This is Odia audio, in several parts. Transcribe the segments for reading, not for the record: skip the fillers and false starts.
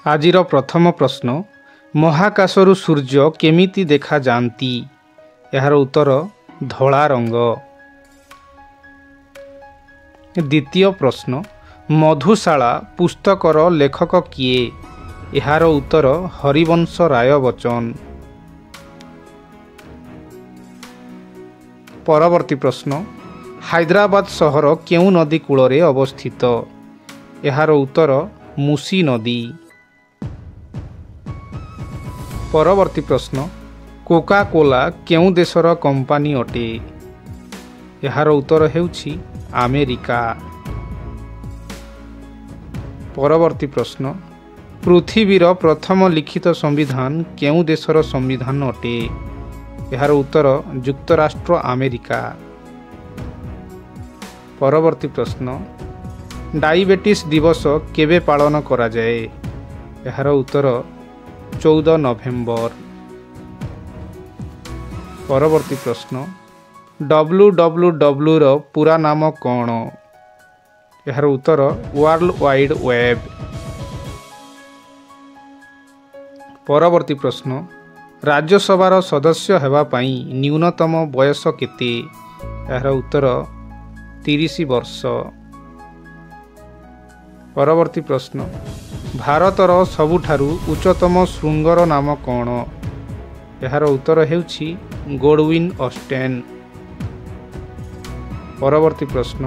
ଆଜିର ପ୍ରଥମ ପ୍ରଶ୍ନ, ମହାକାଶରୁ ସୂର୍ଯ୍ୟ କେମିତି ଦେଖାଯାଆନ୍ତି? ଏହାର ଉତ୍ତର ଧଳା ରଙ୍ଗ। ଦ୍ୱିତୀୟ ପ୍ରଶ୍ନ, ମଧୁଶାଳା ପୁସ୍ତକର ଲେଖକ କିଏ? ଏହାର ଉତ୍ତର ହରିବଂଶ ରାୟ ବଚ୍ଚନ। ପରବର୍ତ୍ତୀ ପ୍ରଶ୍ନ, ହାଇଦ୍ରାବାଦ ସହର କେଉଁ ନଦୀ କୂଳରେ ଅବସ୍ଥିତ? ଏହାର ଉତ୍ତର ମୁସି ନଦୀ। ପରବର୍ତ୍ତୀ ପ୍ରଶ୍ନ, କୋକା କୋଲା କେଉଁ ଦେଶର କମ୍ପାନୀ ଅଟେ? ଏହାର ଉତ୍ତର ହେଉଛି ଆମେରିକା। ପରବର୍ତ୍ତୀ ପ୍ରଶ୍ନ, ପୃଥିବୀର ପ୍ରଥମ ଲିଖିତ ସମ୍ବିଧାନ କେଉଁ ଦେଶର ସମ୍ବିଧାନ ଅଟେ? ଏହାର ଉତ୍ତର ଯୁକ୍ତରାଷ୍ଟ୍ର ଆମେରିକା। ପରବର୍ତ୍ତୀ ପ୍ରଶ୍ନ, ଡାଇବେଟିସ୍ ଦିବସ କେବେ ପାଳନ କରାଯାଏ? ଏହାର ଉତ୍ତର 14 ନଭେମ୍ବର। ପରବର୍ତ୍ତୀ ପ୍ରଶ୍ନ, WWWର ପୁରା ନାମ କ'ଣ? ଏହାର ଉତ୍ତର ୱାର୍ଲଡ ୱାଇଡ୍ ୱେବ୍। ପରବର୍ତ୍ତୀ ପ୍ରଶ୍ନ, ରାଜ୍ୟସଭାର ସଦସ୍ୟ ହେବା ପାଇଁ ନ୍ୟୁନତମ ବୟସ କେତେ? ଏହାର ଉତ୍ତର 30 ବର୍ଷ। ପରବର୍ତ୍ତୀ ପ୍ରଶ୍ନ, ଭାରତର ସବୁଠାରୁ ଉଚ୍ଚତମ ଶୃଙ୍ଗର ନାମ କ'ଣ? ଏହାର ଉତ୍ତର ହେଉଛି ଗୋଡୱିନ୍ ଅଷ୍ଟେନ୍। ପରବର୍ତ୍ତୀ ପ୍ରଶ୍ନ,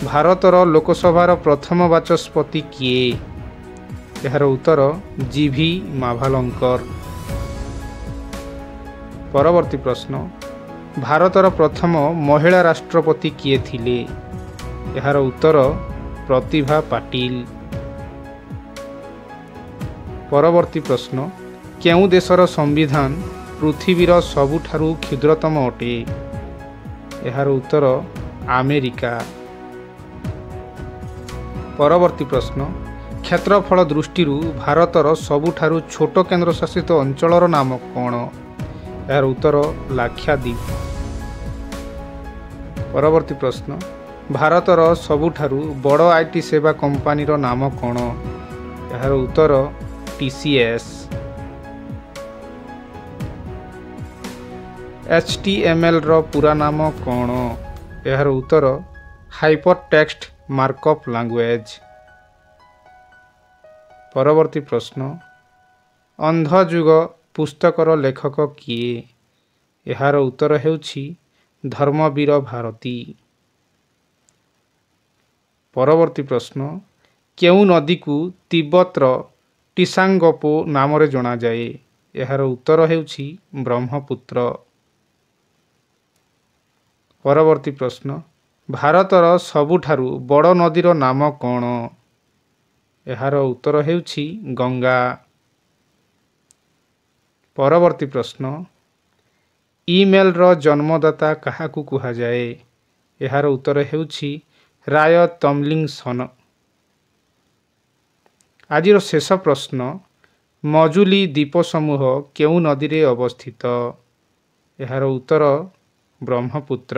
ଭାରତର ଲୋକସଭାର ପ୍ରଥମ ବାଚସ୍ପତି କିଏ? ଏହାର ଉତ୍ତର ଜି ଭି ମାଭାଲଙ୍କର। ପରବର୍ତ୍ତୀ ପ୍ରଶ୍ନ, ଭାରତର ପ୍ରଥମ ମହିଳା ରାଷ୍ଟ୍ରପତି କିଏ ଥିଲେ? ଏହାର ଉତ୍ତର ପ୍ରତିଭା ପାଟିଲ। ପରବର୍ତ୍ତୀ ପ୍ରଶ୍ନ, କେଉଁ ଦେଶର ସମ୍ବିଧାନ ପୃଥିବୀର ସବୁଠାରୁ କ୍ଷୁଦ୍ରତମ ଅଟେ? ଏହାର ଉତ୍ତର ଆମେରିକା। ପରବର୍ତ୍ତୀ ପ୍ରଶ୍ନ, କ୍ଷେତ୍ରଫଳ ଦୃଷ୍ଟିରୁ ଭାରତର ସବୁଠାରୁ ଛୋଟ କେନ୍ଦ୍ରଶାସିତ ଅଞ୍ଚଳର ନାମ କ'ଣ? ଏହାର ଉତ୍ତର ଲାକ୍ଷାଦ୍ୱୀପ। ପରବର୍ତ୍ତୀ ପ୍ରଶ୍ନ, ଭାରତର ସବୁଠାରୁ ବଡ଼ IT ସେବା କମ୍ପାନୀର ନାମ କ'ଣ? ଏହାର ଉତ୍ତର TCS। HTMLର ପୁରା ନାମ କ'ଣ? ଏହାର ଉତ୍ତର ହାଇପର ଟେକ୍ସଟ ମାର୍କଅପ୍ ଲାଙ୍ଗୁଏଜ୍। ପରବର୍ତ୍ତୀ ପ୍ରଶ୍ନ, ଅନ୍ଧଯୁଗ ପୁସ୍ତକର ଲେଖକ କିଏ? ଏହାର ଉତ୍ତର ହେଉଛି ଧର୍ମବୀର ଭାରତୀ। ପରବର୍ତ୍ତୀ ପ୍ରଶ୍ନ, କେଉଁ ନଦୀକୁ ତିବ୍ବତର ଟିସାଙ୍ଗପୋ ନାମରେ ଜଣାଯାଏ? ଏହାର ଉତ୍ତର ହେଉଛି ବ୍ରହ୍ମପୁତ୍ର। ପରବର୍ତ୍ତୀ ପ୍ରଶ୍ନ, ଭାରତର ସବୁଠାରୁ ବଡ଼ ନଦୀର ନାମ କ'ଣ? ଏହାର ଉତ୍ତର ହେଉଛି ଗଙ୍ଗା। ପରବର୍ତ୍ତୀ ପ୍ରଶ୍ନ, ଇମେଲର ଜନ୍ମଦାତା କାହାକୁ କୁହାଯାଏ? ଏହାର ଉତ୍ତର ହେଉଛି ରାୟ ତମଲିଂସନ। ଆଜିର ଶେଷ ପ୍ରଶ୍ନ, ମଜୁଲି ଦ୍ୱୀପ ସମୂହ କେଉଁ ନଦୀରେ ଅବସ୍ଥିତ? ଏହାର ଉତ୍ତର ବ୍ରହ୍ମପୁତ୍ର।